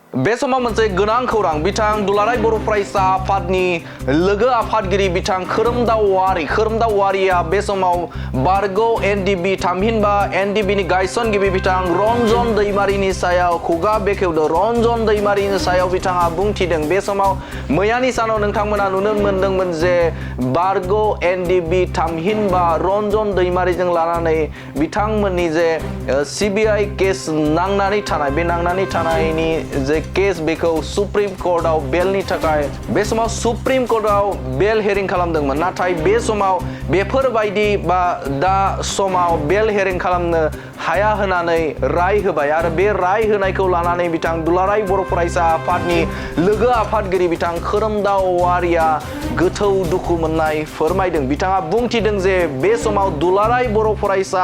बे समाव मोनसे गोनां खौरां बिथां दुलाराय बर' फरायसा आफादनि लोगो आफादगिरि बिथां खोरोमदाव औवारिया बे समाव बारग' एनडिबि थामहिनबा एनडिबिनि गायसनगिरि बिथां रन्जन दैमारिनि सायाव खुगा बेखेवदों। रन्जन दैमारिनि सायाव बिथाङा बुंथिदों। बे समाव मैयानि सानाव नोंथांमोना नुनो मोनदोंमोन जे बारग' एनडिबि थामहिनबा रन्जन दैमारिजों लानानै बिथांमोननि जे सिबिआइ केस नांनानै थानाय बे नांनानै थानायनि जे केस बेखौ सुप्रिम कर्टआव बेलनि थाखाय बे समाव सुप्रिम कर्टआव बेल हेरिं खालामदोंमोन। नाथाय बे समाव बेफोरबायदि बा दा समाव बेल हेरिं खालामनो हाया होनानै राय होबाय आरो बे राय होनायखौ लानानै बिथां दुलाराय बर' फरायसा आफादनि लोगो आफादगिरि बिथां खोरोमदाव औवारिया गोथौ दुखु मोननाय फोरमायदों। बिथाङा बुंथिदों जे बे समाव दुलाराय बर' फरायसा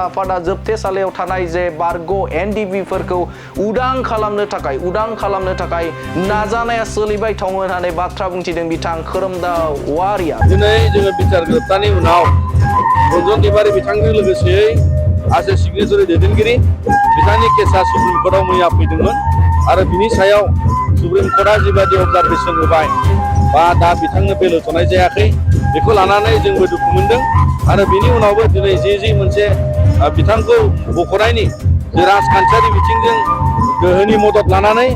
आफादा जोबथेसालियाव थानाय जे बारग' एनडिबिफोरखौ उदां खालामनो थाखाय नाजानाया सोलिबाय दं होननानै बाथ्रा बुंथिदों बिथां खोरोमदाव औवारिया। दिनै जोङो बिचार गोरोबथानि उनाव रन्जन दैमारि बिथांजों लोगोसेयै आसे सिगनेचरि दैदेनगिरि बिथांनि केसा सुप्रिम कर्टआव मैया फैदोंमोन आरो बिनि सायाव सुप्रिम कर्टआ जिबायदि अबजारभेसन होबाय बा दा बिथांनो बेल होथ'नाय जायाखै बेखौ लानानै जोंबो दुखु मोनदों आरो बिनि उनावबो दिनै जि मोनसे बिथांखौ बख'नायनि जे राजखान्थियारि बिथिंजों गोहोनि मदद लानानै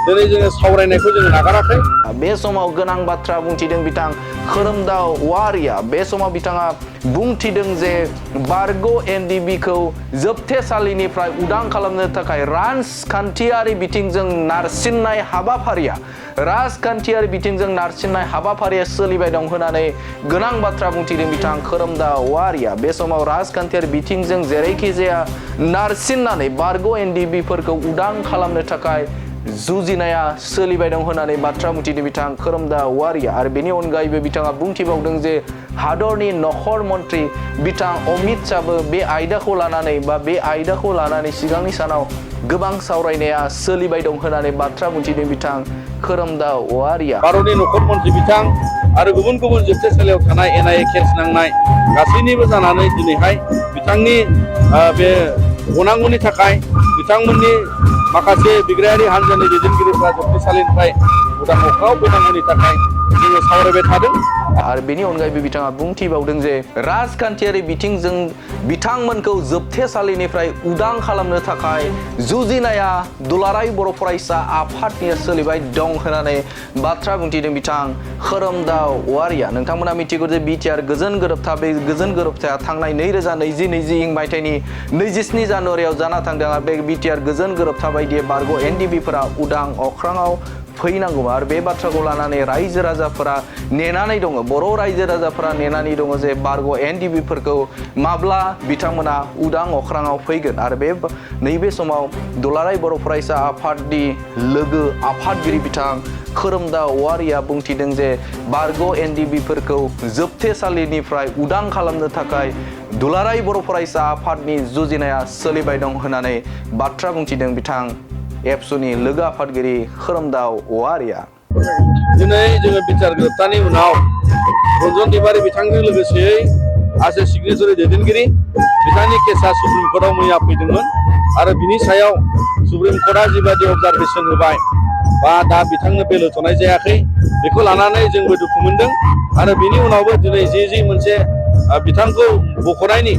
दिनै जोङो सावरायनायखौ जोङो नागाराखै। बे समाव गोनां बाथ्रा बुंथिदों बिथां खोरोमदाव औवारिया। बे समाव बिथाङा बुंथिदों जे बारग' एनडिबिखौ जोबथेसालिनिफ्राय उदां खालामनो थाखाय राजखान्थियारि बिथिंजों नारसिननाय हाबाफारिया सोलिबाय दं होननानै गोनां बाथ्रा बुंथिदों बिथां खोरोमदाव औवारिया। बे समाव राजखान्थियारि बिथिंजों जेरैखि जाया नारसिननानै बारग' एनडिबिफोरखौ उदां खालामनो थाखाय जुजिनाया सोलिबाय दं होननानै बाथ्रा बुंथिदों बिथां खोरोमदाव औवारिया। आरो बेनि अनगायैबो बिथाङा बुंथिबावदों जे हादरनि नखर मन्त्रि बिथां अमित शाहबो बे आयदाखौ लानानै सिगांनि सानाव गोबां सावरायनाया सोलिबाय दं होननानै बाथ्रा बुंथिदों बिथां खोरोमदाव औवारिया। भारतनि नखर मन्त्रि बिथां आरो गुबुन जोबथेसालियाव थानाय एनआइए केस नांनाय गासैनिबो जानानै दिनैहाय बिथांनि बे गनांगौनि थाखाय बिथांमोननि माखासे बिग्रायारि हान्जानि दैदेनगिरिफ्रा जोबथेसालिनिफ्राय उदां अख्राङाव फैनांगौनि थाखाय जोङो सावरायबाय थादों। आरो बेनि अनगायैबो बिथाङा बुंथिबावदों जे राजखान्थियारि बिथिंजों बिथांमोनखौ जोबथेसालिनिफ्राय उदां खालामनो थाखाय जुजिनाया दुलाराय बर' फरायसा आफादनिया सोलिबाय दं होननानै बाथ्रा बुंथिदों बिथां खोरोमदाव औवारिया। नोंथांमोना मिथिगौ जे बिटिआर गोजोन गोरोबथाया थांनाय 2020 मायथाइनि 27 जानुवारियाव जाना थांदों। बे बिटिआर गोजोन गोरोबथा बायदियै बारग' एनडिबिफोरा उदां अख्राङाव फैनांगौ आरो बे बाथ्राखौ लानानै रायजो राजाफोरा नेनानै दङ। बर' रायजो राजाफोरा नेनानै दङ जे बारग' एनडिबिफोरखौ माब्ला बिथांमोना उदां अख्राङाव फैगोन। आरो नैबे समाव दुलाराय बर' फरायसा आफादनि लोगो आफादगिरि बिथां खोरोमदाव औवारिया बुंथिदों जे बारग' एनडिबिफोरखौ जोबथेसालिनिफ्राय उदां खालामनो थाखाय दुलाराय बर' फरायसा आफादनि जुजिनाया सोलिबाय दं होननानै बाथ्रा बुंथिदों बिथां एबसुनि लोगो आफादगिरि खोरोमदाव औवारिया। दिनै जोङो बिचार गोरोबथानि उनाव रन्जन दैमारि बिथांजों लोगोसेयै आसे सिगनेचरि दैदेनगिरि बिथांनि केसा सुप्रिम कर्टआव मैया फैदोंमोन आरो बिनि सायाव सुप्रिम कर्टआ जिबायदि अबजारभेसन होबाय बा दा बिथांनो बेल होथ'नाय जायाखै बेखौ लानानै जोंबो दुखु मोनदों आरो बिनि उनावबो दिनै जि मोनसे बिथांखौ बख'नायनि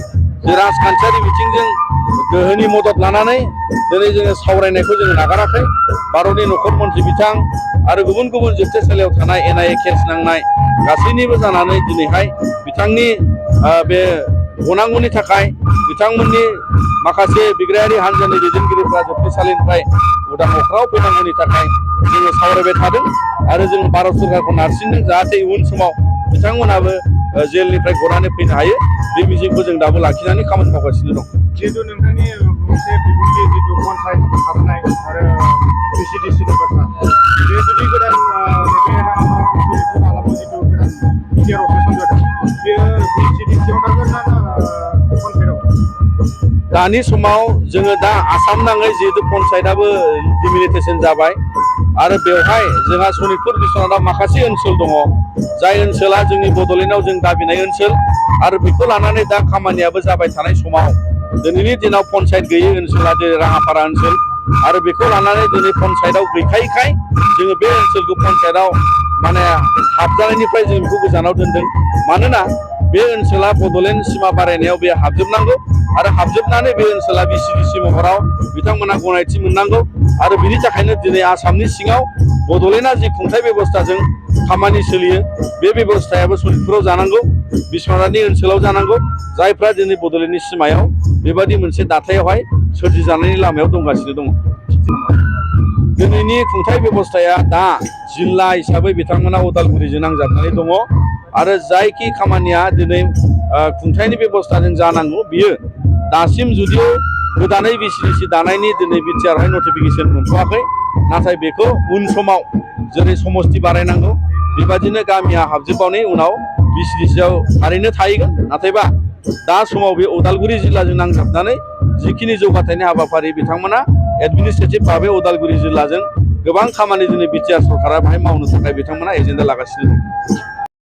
जे राजखान्थियारि बिथिंजों गोहोनि मदद लानानै दिनै जोङो सावरायनायखौ जोङो नागाराखै। भारतनि नखर मन्त्रि बिथां आरो गुबुन जोबथेसालियाव थानाय एनआइए केस नांनाय गासैनिबो जानानै दिनैहाय बिथांनि बे गनांगौनि थाखाय बिथांमोननि माखासे बिग्रायारि हान्जानि दैदेनगिरिफ्रा जोबथेसालिनिफ्राय उदां अख्राङाव फैनांगौनि थाखाय जोङो सावरायबाय थादों आरो जों भारत सरकारखौ नारसिनदों जाहाथे इयुन समाव बिथांमोनाबो जेलनिफ्राय गनानै फैनो हायो। बे मिजिंखौ जों दाबो लाखिनानै खामानि मावगासिनो दं। जिहेतु नोंथांनि मोनसे बिबुंथि जितु पन्सायत हाबनाय आरो पिसिडिसिनि बाथ्रा बे जुदि गोदान नैबे हालामाव जितु गोदान बिटिआर अफिस जादों बेयो पिसिडिसियाव थागोन ना पन्सायतआव? दानि समाव जोङो दा आसाम नाङै जिहेतु पन्सायतआबो डिमिलिटेसन जाबाय आरो बेवहाय जोंहा सनितपुर बिस्वनाथआव माखासे ओनसोल दङ जाय ओनसोला जोंनि बड'लेण्डआव जों दाबिनाय ओनसोल आरो बेखौ लानानै दा खामानियाबो जाबाय थानाय समाव दिनैनि दिनाव पन्सायत गैयै ओनसोला जेरै राङापारा ओनसोल आरो बेखौ लानानै दिनै पन्सायतआव गैखायैखाय जोङो बे ओनसोलखौ पन्सायतआव माने हाबजानायनिफ्राय जों बेखौ गोजानाव दोनदों मानोना बे ओनसोला बड'लेण्ड सिमा बारायनायाव बे हाबजोबनांगौ आरो हाबजोबनानै बे ओनसोला बिसिडिसि महराव बिथांमोना गनायथि मोननांगौ आरो बिनि थाखायनो दिनै आसामनि सिङाव बड'लेण्डआ जि खुंथाय बेबस्थाजों खामानि सोलियो बे बेबस्थायाबो सनितपुराव जानांगौ बिस्वनाथनि ओनसोलाव जानांगौ जायफ्रा दिनै बड'लेण्डनि सिमायाव बेबादि मोनसे दाथायावहाय सोरजिजानायनि लामायाव दंगासिनो दङ दिनैनि खुंथाय बेबस्थाया दा जिल्ला हिसाबै बिथांमोना उदालगुरिजों नांजाबनानै दङ आरो जायखि खामानिया दिनै खुंथायनि बेबस्थाजों जानांगौ बियो दासिम जुदिও गोदानै बिसिडिसि दानायनि दिनै बिटिआरआवहाय नटिफिकेसन मोनथ'वाखै नाथाय बेखौ उन समाव जेरै समस्ति बारायनांगौ बेबादिनो गामिया हाबजोबबावनायनि उनाव बिसिडिसिआव थारैनो थाहैगोन नाथायबा दा समाव बे उदालगुरि जिल्लाजों नांजाबनानै जिखिनि जौगाथायनि हाबाफारि बिथांमोना एडमिनिस्ट्रेटिभ भाबै उदालगुरि जिल्लाजों गोबां खामानि दिनै बिटिआर सरकारा बाहाय मावनो थाखाय बिथांमोना एजेन्डा लागासिनो दं